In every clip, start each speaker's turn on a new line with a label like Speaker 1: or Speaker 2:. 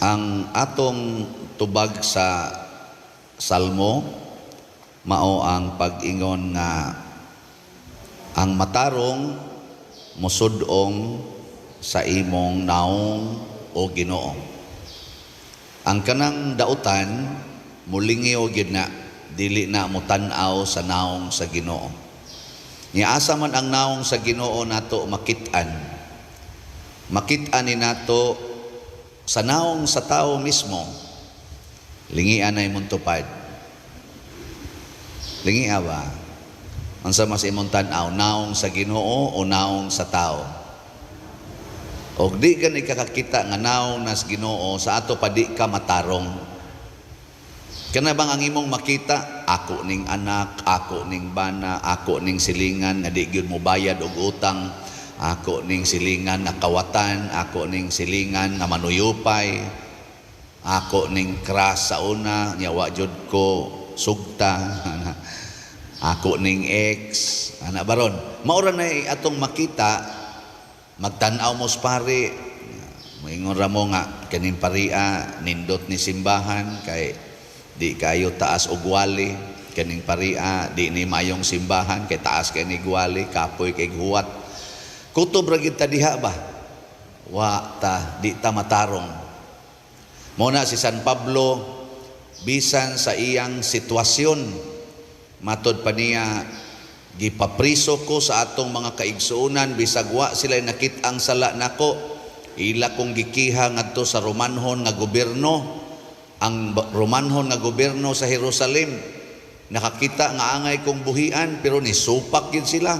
Speaker 1: Ang atong tubag sa Salmo mao ang pag-ingon nga ang matarong mosud-ong sa imong naong, o Ginoo. Ang kanang dautan mulingiw gyud na, dili na motan-aw sa naong sa Ginoo. Nya asa man ang naong sa Ginoo nato makit-an? Makit-an ni nato sa naong sa tao mismo. Lingian na imong tupad. Lingia ba? Unsa mas imong tan-aw, naong sa Ginoo o naong sa tao? Og di gani ka kakita nga naong nas Ginoo sa ato pa, di ka matarong. Kana bang ang imong makita, ako ning anak, ako ning bana, ako ning silingan nga di gyud mo bayad og utang, ako ning silingan nga kawatan, ako ning silingan nga manuyupay, ako ning crush sa una, nya wa jud ko sugta, ako ning ex, ana baron. Maura na atong makita, magtan-aw mo sa pari, moingon ra mo nga kaning paria nindot ni simbahan kay di kayo taas og wali, kaning paria di ni mayong simbahan kay taas kay ni gwali, kapoy kay huwat. Kutob ra gid ta diha ba? Wa ta, di ta matarong. Mo na si San Pablo, bisan sa iyang sitwasyon, matod pa niya, "Gipapriso ko sa atong mga kaigsuonan bisag wa sila nakit-ang sala nako. Ila kong gikiha ngadto sa Romanhon nga gobyerno." Ang Romanhon nga gobyerno sa Jerusalem nakakita nga angay kong buhian, pero nisupak gid sila.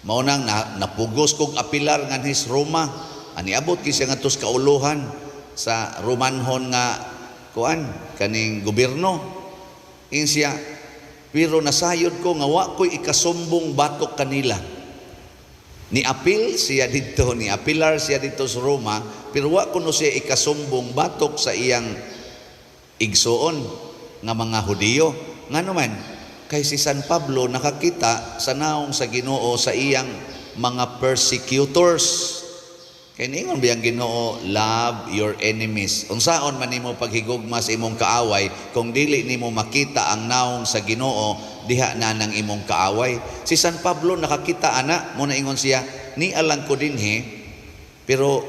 Speaker 1: Mao nang napugos kog apilar nganhi sa Roma. Ani abot gyud siya ngadto sa kauluhan sa Romanhon nga kuan, kaning gobyerno. Ingon siya, "Pero nasayod ko nga wa ko'y ikasumbong batok kanila." Ni apil siya didto, ni apilar siya didto sa Roma, pero wa kuno siya ikasumbong batok sa iyang igsuon nga mga Hudiyo. Ngano man? Kay si San Pablo nakakita sa naong sa Ginoo sa iyang mga persecutors. Kay niingon biyang Ginoo, "Love your enemies." Unsaon man nimo paghigugma sa imong kaaway kung dili nimo makita ang naong sa Ginoo diha na ng imong kaaway? Si San Pablo nakakita ana, mo na ingon siya, "Ni alang ko dinhi, pero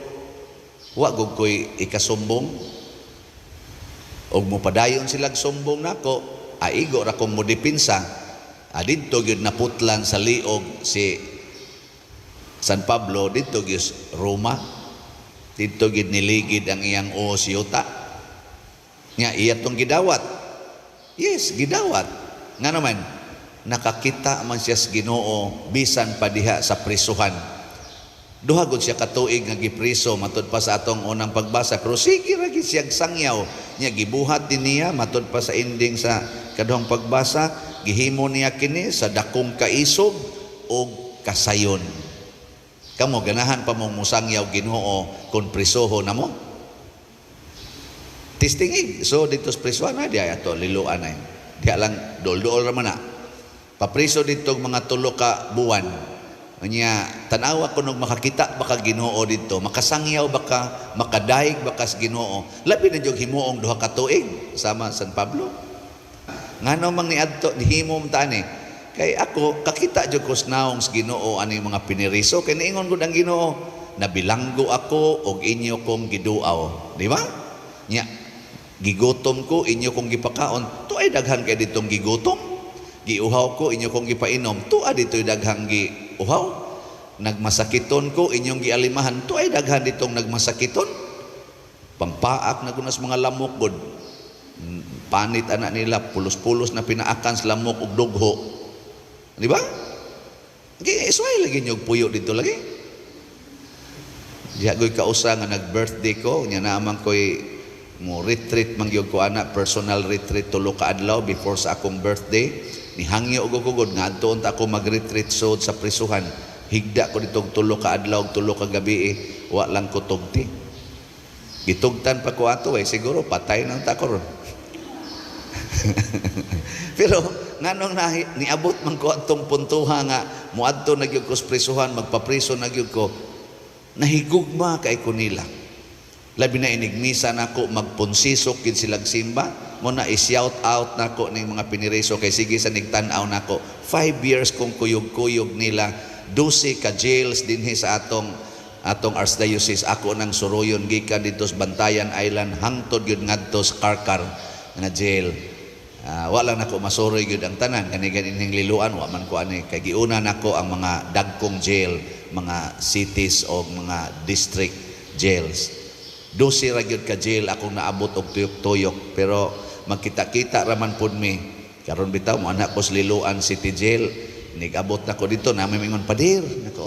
Speaker 1: wa gud ko'y ikasumbong. Og mopadayon silag sumbong nako, aigo ra kong modepinsa." Didto gyud naputlan sa liog si San Pablo didto gyud sa Roma. Didto gyud niligid ang iyang uo sa yuta. Nga iya tong gidawat. Yes, gidawat. Nga naman, nakakita man siya sa Ginoo bisan pa diha sa prisuhan. 2 gud siya katuig nga gipriso matud pa sa atong unang pagbasa, pero sige ra gid siya sangyaw. Nya gibuhat din niya, matud pa sa ending sa kaduhang pagbasa, gihimo niya kini sa dakong kaisog og kasayon. Kamo, ganahan pa mong musangyaw Ginoo kung prisoho na mo? Testingig. So dito sa prisuhan na diya ato liluan na. Diya lang dol-dol ra man na. Papriso dito mga 3 ka buwan. Unya, tanawa ko nung makakita baka Ginoo dito, makasangyaw baka, makadaig baka sa Ginoo. Labi na jud himuong 2 ka tuig sama San Pablo. Ngano mang niadto nihimo man ta ani? Kay ako kakita jud ko sa naong sa Ginoo ani mga piniriso, kay niingon gud ang Ginoo, "Nabilanggo ako og inyo kong giduaw." Di ba? Nya gigutom ko, inyo kong gipakaon. Tuay daghan kay ditong gigutom. Giuhaw ko, inyo kong gipainom. Tua dito'y daghang giuhaw. Nagmasakiton ko, inyong gialimahan. Tuay daghan ditong nagmasakiton. Pangpaak na kunas mga lamok god. Panit anak nila, pulos-pulos na pinaakan sa lamok ug dugho. Di ba? Okay, isway lagi nyo puyo dito lagi. Diha ko'y kausa nga nag-birthday ko, nya naman ko'y mo retreat man gyud ko ana, personal retreat 3 ka adlaw before sa akong birthday. Nihangyo og ko gud nga adto unta ako mag-retreat sod sa prisuhan. Higda ko ditong 3 ka adlaw ug 3 ka gabi eh, wa lang ko tugti. Gitugtan pa ko ato eh, siguro patay nang ta ko ron. Pero nganong niabot man ko atong puntuha nga moadto na gyud ko sa prisuhan, magpapriso na gyud ko, nahigugma kay ko nila. Labi na inigmisa nako, magpunsisok gid silag simba mo na. I-shout out nako ning mga piniriso kay sige sa nigtan-aw nako. 5 years kong kuyog-kuyog nila, 12 ka jails dinhi sa atong atong archdiocese. Ako nang suruyon gikan didto sa Bantayan Island hangtod gyud ngadto sa Carcar nga jail. Wala nako masuroy gyud ang tanan kani ining Liloan, wa man ko ani kay giuna nako ang mga dagkong jail, mga cities o mga district jails. 12 ra gyud ka jail akong naabot og tuyok-tuyok, pero magkita-kita ra man pud mi. Karon bitaw mo anak ko sa Liloan City Jail, nigabot na ko dito na may mingon, "Padir." Nako,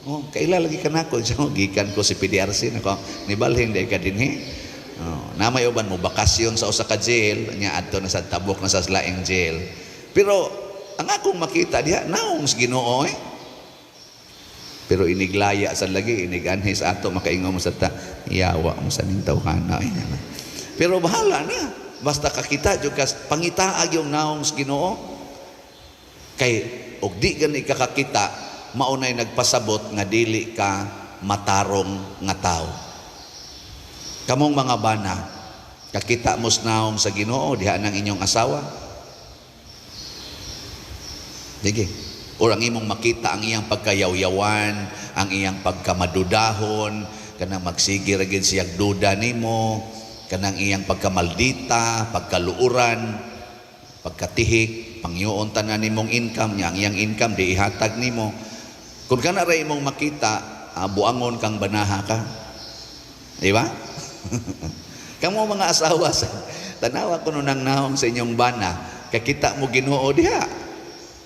Speaker 1: "Oh, kaila lagi ka nako." So, gikan ko si PDRC nako, "Nibalhin day ka dinhi." Oh, na may uban mo bakasyon sa usa ka jail nya adto na sa tabok na sa laing jail. Pero ang akong makita diha, naong sa Ginoo eh. Pero iniglaya sa lagi, iniganhi sa ato, makaingon mo sa ta, "Yawa mo sa ning tawhana eh." Pero bahala na. Basta kakita jud ka, pangitaag yung naong sa Ginoo. Kay og di gani ka kakita, maunay nagpasabot nga dili ka matarong nga tao. Kamong mga bana, kakita mo sa naong sa Ginoo diha ng inyong asawa? Sige. Or ang imong makita ang iyang pagkayawyawan, ang iyang pagkamadudahon, kanang magsige ra gid siyag duda nimo, kanang iyang pagkamaldita, pagkaluuran, pagkatihik, pangyoon tanan nimong income niya, ang iyang income di ihatag nimo. Kung kana ra imong makita, buangon kang banaha ka. Di ba? Kamo mga asawa sa tanawa kuno nang naong sa inyong bana, kakita mo Ginoo diha.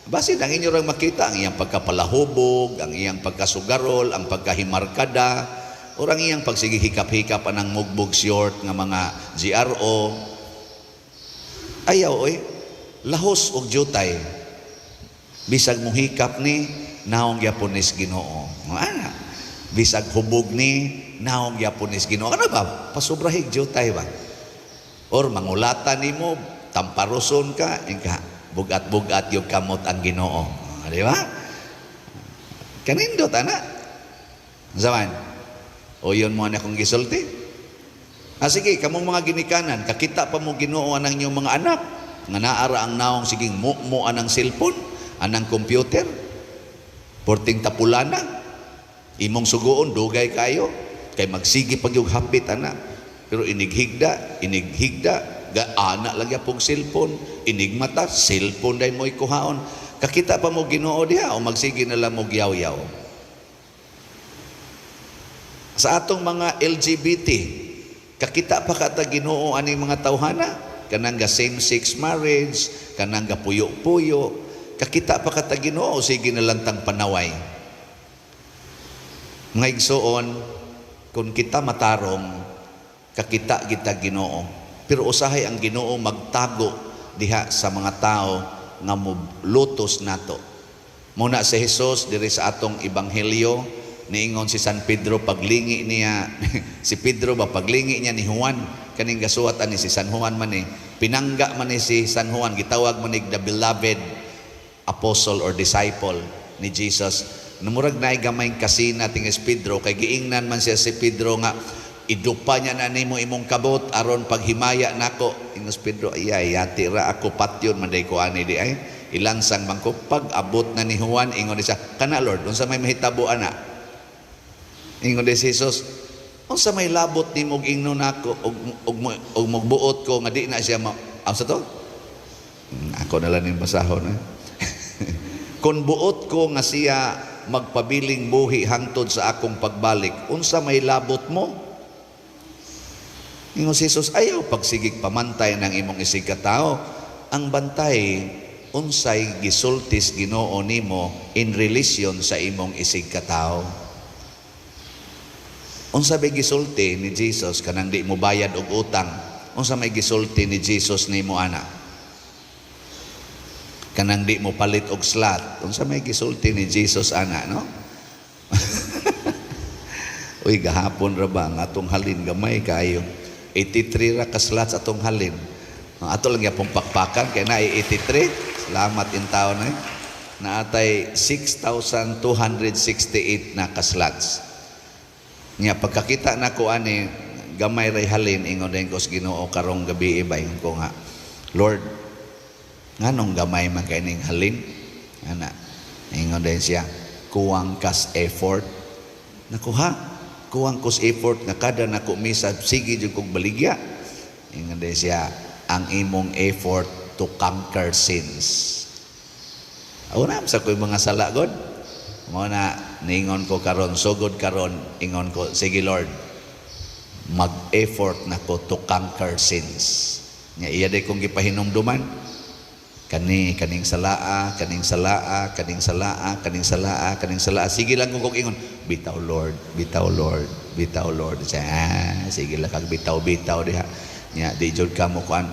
Speaker 1: Basin ang inyo rang makita ang iyang pagkapalahubog, ang iyang pagkasugarol, ang pagkahimarkada, o ang iyang pagsige hikap-hikap anang mugbog short nga mga GRO. Ayaw oy, lahos og jutay. Bisag mo hikap ni, naong gyapon nis Ginoo. Ana. Bisag hubog ni, naong gyapon nis Ginoo. Ano ba? Pasubrahig jutay ba? Or mangulata nimo, tamparoson ka, inka, bugat-bugat yung kamot ang Ginoo. Ah, di ba? Kanindot, ana. Zaman. O yun mo na akong gisulti. Ah, sige, kamong mga ginikanan, kakita pa mo Ginoo anang inyong mga anak, nga naara ang naong siging mo anang cellphone, anang computer, porting tapulana, imong suguon, dugay kayo, kay magsige pag yung hapit, ana. Pero inighigda, inighigda, ga, ana lagi pog cellphone, inigmata, cellphone day mo ikuhaon. Kakita pa mo Ginoo diha o magsige na lang mo yaw-yaw? Sa atong mga LGBT, kakita pa kata Ginoo aning mga tawhana? Kanang ga same-sex marriage, kanang ga puyo-puyo, kakita pa kata Ginoo o sige na lang tang panaway? Mga igsoon, kung kita matarong, kakita kita Ginoo. Pero usahay ang Ginoo magtago diha sa mga tao nga lutos nato. Muna si Jesus diri sa atong ebanghelyo, niingon si San Pedro paglingi niya, si Pedro ba, paglingi niya ni Juan, kaning gasuwat ani si San Juan man eh, pinangga man ni si San Juan, gitawag man ni the beloved apostle or disciple ni Jesus. Namurag naay gamay kasina tingis Pedro kay giingnan man siya si Pedro nga idupa niya na nimo imong kabot aron paghimaya nako. Ingos Pedro, "Ay, yati ra ako, patyon man day ko ani di ay ilansang man ko." Pag abot na ni Juan, ingon siya, "Kana Lord, unsa may mahitabo ana?" Ingon di si Jesus, "Unsa may labot nimo og ingnon nako og mugbuot ko nga di na siya ma sa to?" Ako na lang ning basahon eh. "Kung buot ko nga siya magpabiling buhi hangtod sa akong pagbalik, unsa may labot mo?" Ingon si Jesus, "Ayaw pagsigig pamantay ng imong isig katao. Ang bantay, unsay gisultis Ginoo nimo in relation sa imong isig katao." Unsa may gisulti ni Jesus kanang di mo bayad og utang? Unsa may gisulti ni Jesus nimo ana? Kanang di mo palit og slot? Unsa may gisulti ni Jesus ana, no? Uy, gahapon ra ba ang atong halin gamay kayo. 83 ra ka slots atong halin. Ang ato lang gyapon pakpakan kay na 83. Salamat in taon eh. Naatay 6,268 na ka slots. Nya pagkakita nako ani, gamay ray halin. Ingon din ko sa Ginoo karong gabi ba, ingon ko nga, "Lord, nganong gamay man kay ning halin?" Ana, ingon din siya, "Kuwang kas effort." Nakuha, kuwang kos effort nga kada nako misa sige jud kog baligya. Ingon din siya, "Ang imong effort to conquer sins." Una sa ko'y mga sala god. Mo na ningon ko karon, sugod karon, ingon ko, "Sige Lord, mag-effort na ko to conquer sins." Nya iya day kong gipahinumduman kani, kaning salaa, kaning salaa, kaning salaa, kaning salaa, kaning salaa. Sige lang kung ingon, "Bitaw Lord, bitaw Lord, bitaw Lord." Siya, "Ah, sige lang kag bitaw bitaw diha." Nya di jud ka mo kuan,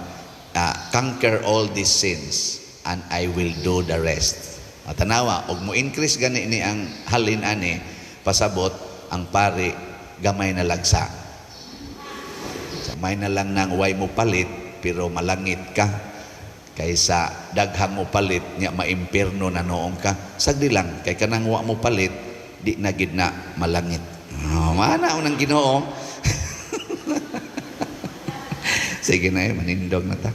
Speaker 1: "Conquer all these sins and I will do the rest." Tanawa, og mo increase gani ni ang halin ani, pasabot ang pari gamay na lagsa. May na lang nang way mo palit pero malangit ka kaysa daghang mo palit nya maimpierno na noong ka. Sagdi lang kay kanang wa mo palit di na gid na malangit. Oh, mana unang Ginoo. Sige na eh, manindog na ta.